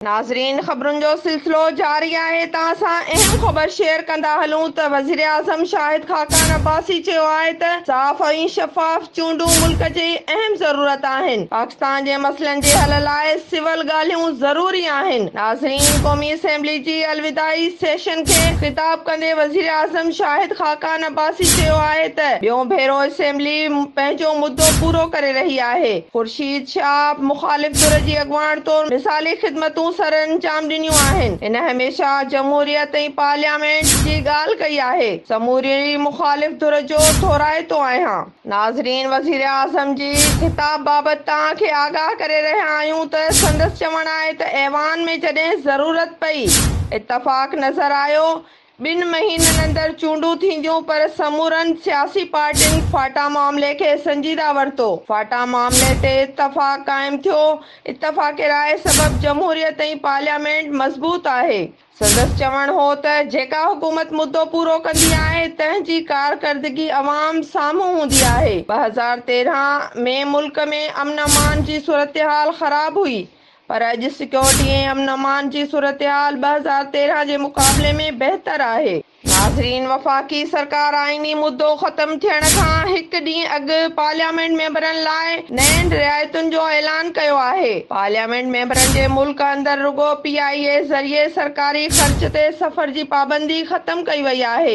ناظرين خبرن جو سلسلو جاري آهي توهان سان اهم خبر شيئر ڪندا هلون ته وزيراعظم شاهد خاقان عباسي چيو آهي ته صاف ۽ شفاف چونڊون ملڪ جي اهم ضرورت آهن پاڪستان جي مسئلن جي حل لاء سول ڳالهيون ضروري آهن ناظرين قومي اسيمبلي جي الوداعي سيشن کي خطاب ڪندي وزيراعظم شاهد خاقان عباسي چيو آهي ته ٻيون ڀيرو اسيمبلي پنهنجو مدو پورو ڪري رهي آهي خورشيد شاهه مخالف ڌر جي اڳواڻ طور مثالي خدمتون سرانجام ڏنيون آهن. هن هميشه جمهوريت ۽ پارليامينٽ جي ڳالهه ڪئي آهي. سموري مخالف ڌر جو ٿورائتو آهيان. ناظرين وزيراعظم جي خطاب بابت توهان کي آگاهه ڪري رهيا آهيون ته سندس چوڻ آهي ته ايوان ۾ جڏهن ضرورت پئي اتفاق نظر آيو ٻن مهينن اندر چونڊون ٿينديون پر سمورن سياسي پارٽين فاٽا معاملي کي سنجيده ورتو، فاٽا معاملي تي اتفاق قائم ٿيو، اتفاق راء سبب جمهوريت ۽ پارليامينٽ مضبوط آهي. سندس چوڻ هو ته جيڪا حڪومت مدو پورو ڪندي آهي تنهن جي ڪارڪردگي عوام سامهون هوندي آهي، 2013 ۾ ملڪ ۾ امن امان جي صورتحال خراب هئي، پر اڄ سيڪيورٽي ۽ امن امان جي صورتحال 2013 جي مقابلي ۾ بهتر آهي. ناظرين وفاقي سرڪار آئيني مدو ختم ٿيڻ کان هڪ ڏينهن اڳ پارليامينٽ ميمبرن لاء نين رعايتن جو اعلان ڪيو آهي. پارليامينٽ ميمبرن جي ملڪ اندر رڳو پي آء اي ذريعي سرڪاري خرچ تي سفر جي پابندي ختم ڪئي وئي آهي.